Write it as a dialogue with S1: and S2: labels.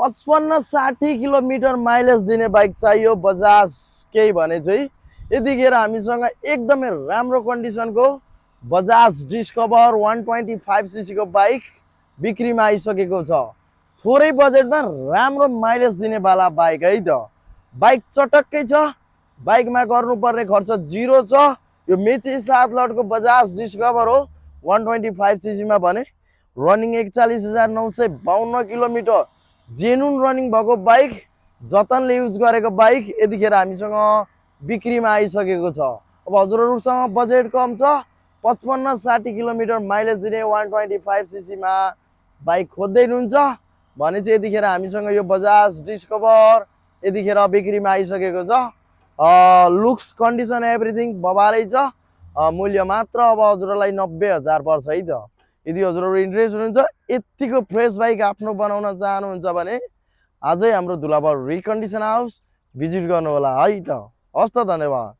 S1: 55-60 kilometre mileage दिने bike चाहियो बजाज केही भने चाहिँ यतिखेर हामीसँग एकदमै राम्रो कन्डिसनको बजाज डिस्कभर 125 सीसी को बाइक बिक्रीमा आइसकेको छ। थोरै बजेटमा राम्रो माइलेज दिने वाला बाइक है त। बाइक चटक्कै छ, बाइकमा गर्नुपर्ने खर्च जिरो छ। यो मेची 7 लटको बजाज डिस्कभर हो 125 सीसी मा भने रनिङ 41,952 किलोमिटर जेनुन रनिङ भएको बाइक, जतनले युज गरेको बाइक यतिखेर हामीसँग बिक्रीमा आइसकेको छ। अब हजुरहरुसँग बजेट कम छ, 55-60 किलोमिटर माइलेज दिने 125 सीसी मा बाइक खोज्दै हुनुहुन्छ भने चाहिँ यतिखेर हामीसँग यो बजाज डिस्कभर यतिखेर बिक्रीमा आइसकेको छ। लुक्स कन्डिसन एभ्रिथिङ बबालै छ। मूल्य मात्र अब हजुरलाई 90,000 पर्छ है त। यदि हजुरहरु इन्ट्रेस्ट हुनुहुन्छ, यतिको फ्रेश बाइक आफ्नो बनाउन चाहनुहुन्छ भने आजै हाम्रो धुलाबार रिकन्डिसन हाउस भिजिट गर्नु होला है त। हस् त, धन्यवाद।